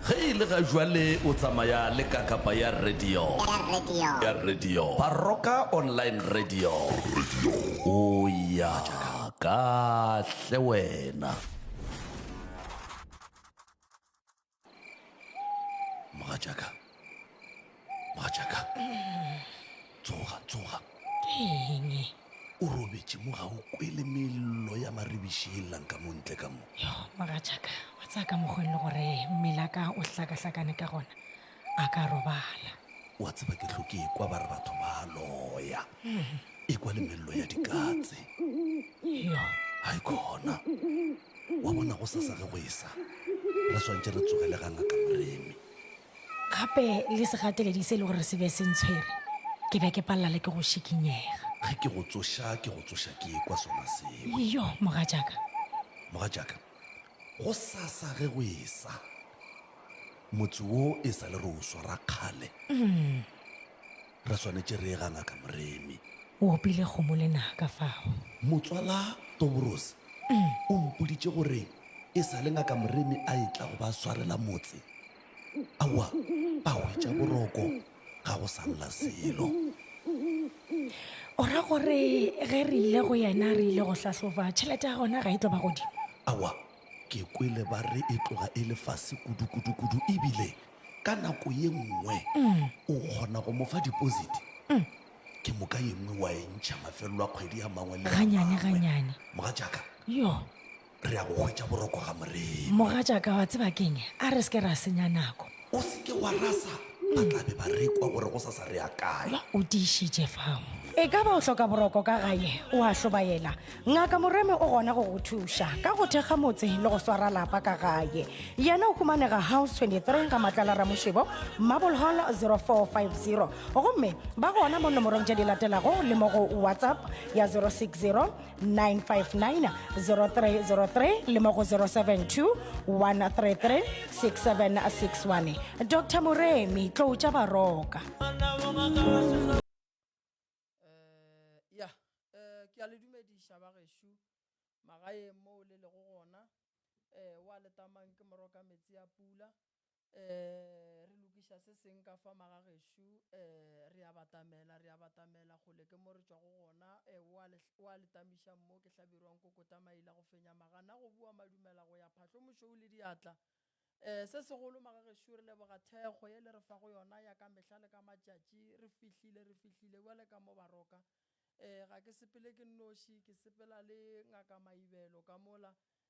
Ge e le ga jwale o tsamaya le kakapa ya radio. Ya radio. Baroka online radio. O ya kahle wena. Mogatšaka. Mogatšaka. Tsoga, tsoga. Ke eng? O robetše mo ga o kwele mello ya maribiši e llang ka mo ntle ka mo. Yo, mogatšaka, wa tsaya ka mokgwa e le gore mmele wa ka o hlakahlakane ka gona, a ka robala. Wa tseba ke hlo ke ekwa ba re batho ba loya. Ekwa le mello ya dikatse. Yo. Hai khona. Wa bona go sasa ge go esa, re swantše re tsogele ga ngaka Moremi. Gape le segateledi se e le gore se be se ntshwere, ke be ke palela le ke go šikinyega. Ge ke go tsoša, ke go tsoša ke ekwa sona seo. Iyo, mogatšaka. Mogatšaka, go sasa ge go esa, motse wo e sa le re o swara kgale. Re swanetše re ye ga ngaka Moremi. O opile kgomo lenaka fao. Motswala Toborose o mpoditše gore e sa le ngaka Moremi a etla go ba swarela motse. Aowa, ba hwetša boroko, ga go sa lla selo. O ra gore ge re ile go yena re ile go hlahloba, tšhelete ya gona ga e tlo ba godimo? Aowa, ke kwele ba re e tloga e le fase kudu-kudu-kudu ebile ka nako ye nngwe o kgona go mo fa deposit ke moka ye nngwe wa e ntšha mafelelo a kgwedi a mangwe le a Ganyane, mangwe. ganyane. Mogatšaka, Yo. Re ya go hwetša boroko ga Moremi. Mogatšaka, wa tseba ke'ng? A re se ke ra senya nako. O se ke wa rasa, ba tla be ba re kwa gore gosasa re ya kae. O tiišitše fao. E ka ba o hloka boroko ka gae, o a hlobaela? Ngaka Moremi o gona go go thuša ka go thekga motse le go swara lapa ka gae. Yena o humanega House 23 ga Matlala Ramošebo, Marble Hall 0450. Gomme ba gona mo nomorong tše di latelago le mo go WhatsApp ya 060 959 0303 le mo go 072 133 6761. Dr Moremi, tlou tša baroka. Eh, ya eh, ke a le dumediša ba gešo magaeng moo le lego gona eh, wa letamang ke moroka metsi a pula Eh, re lokiša se seng ka fa magagešo, eh, re a batamela, re a batamela kgole ke mo re tšwago gona, eh, o a le, o a le tamiša mo ke hlabirwang kokota maila go fenya magana go bua madumela go ya phahlo mošweu le diatla. Eh, se segolo magagešo re leboga thekgo ye le re fago yona ya ka mehla le ka matšatši, re fihlile, re fihlile bjale ka mo Baroka. Eh, ga ke sepele ke nnoši, ke sepela le Ngaka Maibelo ka mola,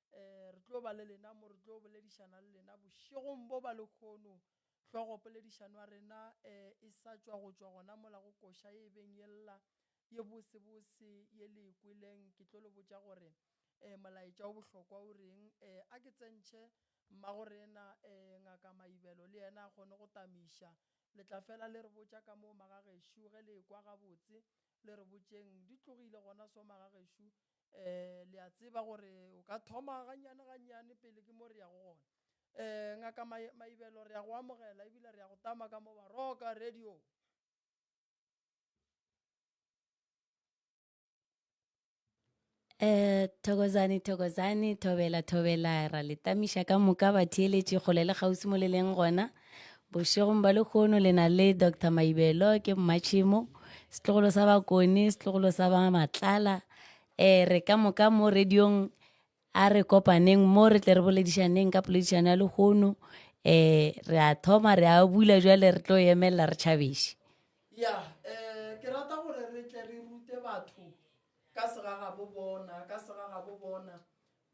Um re tlo ba le lena mo, re tlo boledišana le lena bošegong bo ba lehono. Hlogo poledišano ya rena um e sa tšwa go tšwa gona mola go koša ye e beng ye lla, ye bosebose ye le e kweleng. Ke tlo le botša gore um molaetša o bohlokwa o reng. Um a ke tsentšhe mmagorena um Ngaka Maibelo le yena a kgone go tamiša. Le tla fela le re botša ka moo magagešo ge le ekwa gabotse, le re botšeng. Di tlogile gona so magagešo Um le a tseba gore o ka thoma gannyane gannyane pele ke mo re yago gona. Um Ngaka Maibelo re ya go amogela ebile re ya go tama ka mo Baroka Radio. Eh, thokozane thokozane thobela thobela ra le tamiša ka moka batheeletši kgole le kgauswi mo le leng gona bošegong ba lekgono le na le dr maibelo ke mmatšhemo setlogolo sa bakone setlogolo sa ba matlala um re ka moka mo radiong a re kopaneng mo re tle re boledišaneng ka poledišano ya lekgono um re a thoma re a bula jale re tlo emelela re tšhabeše Ya, um ke rata gore re tle re rute batho ka segagabo bona, ka segagabo bona.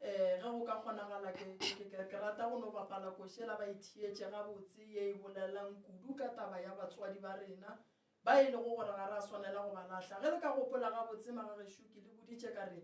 Um ge go ka kgonagala ke, ke, ke, ke rata go no bapala košela ba e theetše gabotse ye e bolelang kudu ka taba ya batswadi ba rena ba e lego gore ga re a swanela go ba lahla. Ge le ka gopola gabotse magagešo ke le boditše ka re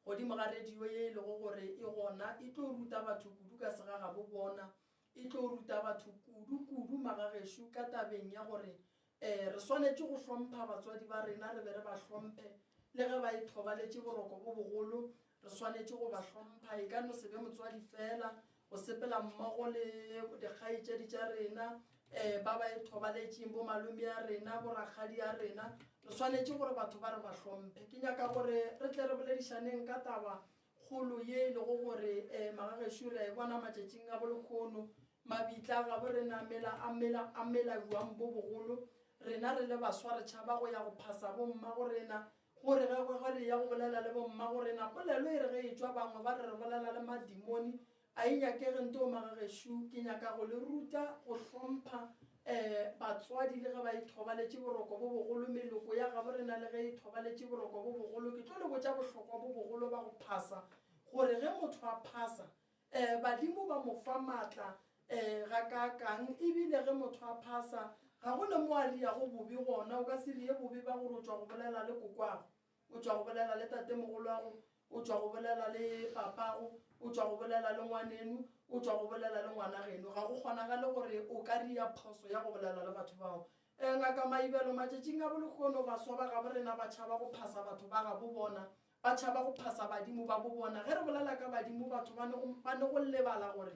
godimo ga radio ye e lego gore e gona e tlo ruta batho kudu ka segagabo bona, e tlo ruta batho kudu kudu magagešo ka tabeng ya gore um re swanetše go hlompha batswadi ba rena, re be re ba hlomphe le ge ba ithobaletše boroko bo bogolo, re swanetše go ba hlompha. E ka no se be motswadi fela, go sepela mmogo le dikgaetšedi tša rena um ba ba ithobaletšeng, bo malome a rena, bo rakgadi a rena, re swanetše gore batho ba re ba hlomphe. Ke nyaka gore re tle re boledišaneng ka taba kgolo ye e lego gore um magagešo re a e bona matšatšing a bolekgono. Mabitla a gabo rena a mela, a mela, a mela bjang bo bogolo. Rena re le baswa re tšhaba go ya go phasa bommago rena, gore ge, ge re ya go bolela le bommago rena, polelo e re ge e tšwa bangwe ba re re bolela le madimoni. A e nyakege nto magagešo, ke nyaka go le ruta go hlompha um batswadi le ge ba ithobaletše boroko bo bogolo, meloko ya gabo rena le ge e ithobaletše boroko bo bogolo. Ke tlo le botša bohlokwa bo bogolo ba go phasa, gore ge motho a phasa, um badimo ba mo fa maatla um gakaakang, ebile ge motho a phasa ga go ne mo a riago bobe gona. O ka se rie bobe ba gore o tšwa go bolela le kokwago, o tšwa go bolela le tatemogolwago, o tšwa go bolela le papago, o tšwa go bolela le ngwaneno, o tšwa go bolela le ngwanageno. Ga go kgonagale gore o ka ria phoso ya go bolela le batho bao. Um Ngaka Maibelo, matšatšing a bolehono baswa ba gabo rena ba tšhaba go phasa batho ba gabo bona, ba tšhaba go phasa badimo ba bo bona. Ge re bolela ka badimo batho ba ne go, ba ne go lebala gore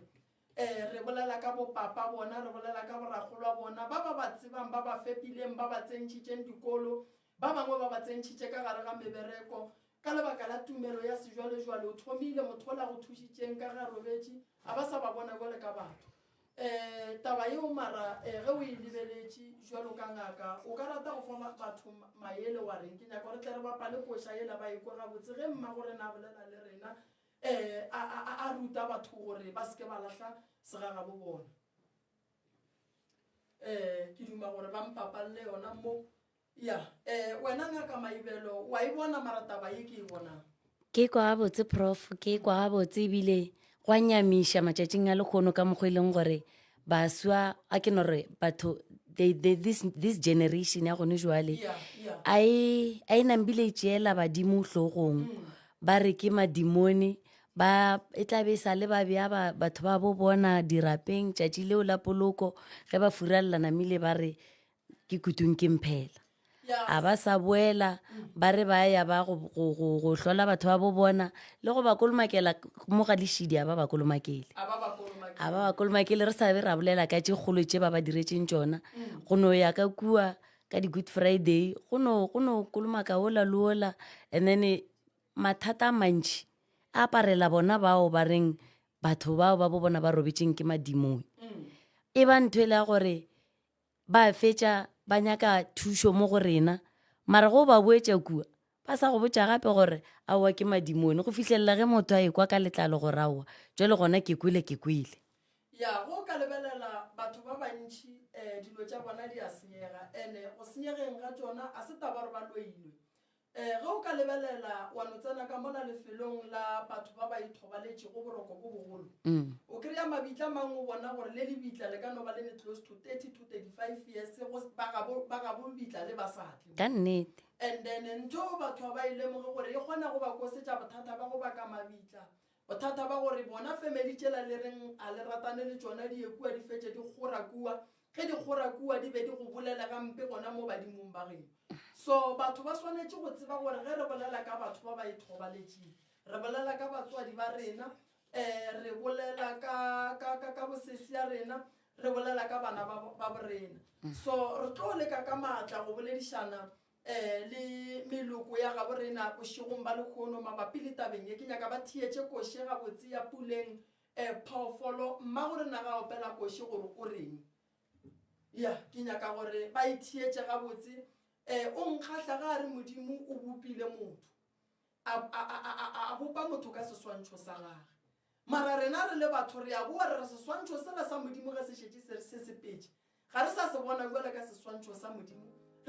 um re bolela ka bopapa bona, re bolela ka borakgolwa bona, ba ba ba tsebang, ba ba fepileng, ba ba tsentšhitšeng dikolo, ba bangwe ba ba tsentšhitše ka gare ga mebereko. Ka lebaka la tumelo ya sejwalejwale, o thomile motho ola go thušitšeng ka ge a robetše, a ba sa ba bona bjale ka batho. Um taba yeo mara um ge o e lebeletše jwalo ka ngaka, o ka rata go fa batho maele wa reng? Ke nyaka gore tle re bapale koša yela ba ekwe gabotse ge mmago rena a bolela le rena, um a, a, a ruta batho gore ba se ke ba lahla segagabo bona. Um ke duma gore ba mpapalle yona mo. Ya, eh, wena Ngaka Maibelo, wa e bona mara taba ye ke e bonang? Ke kwa gabotse prof, ke kwa gabotse ebile go a nyamiša matšatšing a lekgono ka mokgwa e leng gore baswa a ke no re batho they, they, this, this generation ya gone jwale Yeah, yeah. a e a e nambile e tšeela badimo hlogong ba re ke madimone ba e tla be e sa le ba bea ba- batho ba bo bona dirapeng tšatši leo la poloko ge ba furalela namile ba re ke kutung ke mphela a ba sa boela ba re ba ya ba go, go, go, go hlola batho ba bo bona le go ba kolomakela mo ga lešidi a ba ba kolomakele a ba ba kolomakele re sa be ra bolela ka tše kgolo tše ba ba diretseng tšona go no ya ka kua ka di-good friday go no go no kolomaka ola le ola and then mathata a mantši a aparela bona bao ba reng batho bao ba bo bona ba robetšeng ke madimong e ba ntho e le ya gore Ba fetša ba nyaka thušo mo go rena, mara ge o ba boetša kua, ba sa go botša gape gore aowa ke madimone, go fihlelela ge motho a ekwa ka letlalo gore aowa, jwale gona ke kwele ke kwele. Ya, ge o ka lebelela batho ba bantši um dilo tša bona di a senyega, ene go senyegeng ga tšona a se taba gore ba loilwe. Ge o ka lebelela wa no tsena ka mola lefelong la batho ba ba ithobaletšego boroko bo bogolo, o kry-a mabitla mang o bona gore le lebitla le ka no ba le ne close to 30 to 35 years go ba gabo ba gabo lebitla le ba sa tle. Ka nnete. And then ntho batho ga ba e lemoge gore e kgona go ba kosetša bothata ba go baka mabitla. Bothata ba gore bona family tšela le reng a le ratane le tšona di ye kua di fetše di kgora kua, ge di kgora kua di be di go bolele gampe gona mo badimong ba geno. So batho ba swanetše go tseba gore ge re bolela ka batho ba ba ithobaletšeng, re bolela ka batswadi ba rena, um re bolela ka, ka, ka, ka bosesi ya rena, re bolela ka bana ba, ba borena. So re tlo leka ka maatla go boledišana um le meloko ya gabo rena bošegong ba lekgono mabapi le tabeng ye. Ke nyaka ba theetše koše gabotse ya Puleng um phoofolo. Mmago rena ga opela koše gore o reng. Ya, ke nyaka gore ba e theetše gabotse. Um o nkgahla ga a re Modimo o bopile motho. A, a, a, a, a, a bopa motho ka seswantšho sa gage. Mara rena re le batho re a boa re re seswantšho sela sa Modimo ge se šetše se, se sepetše, ga re sa se bona bjale ka seswantšho sa Modimo.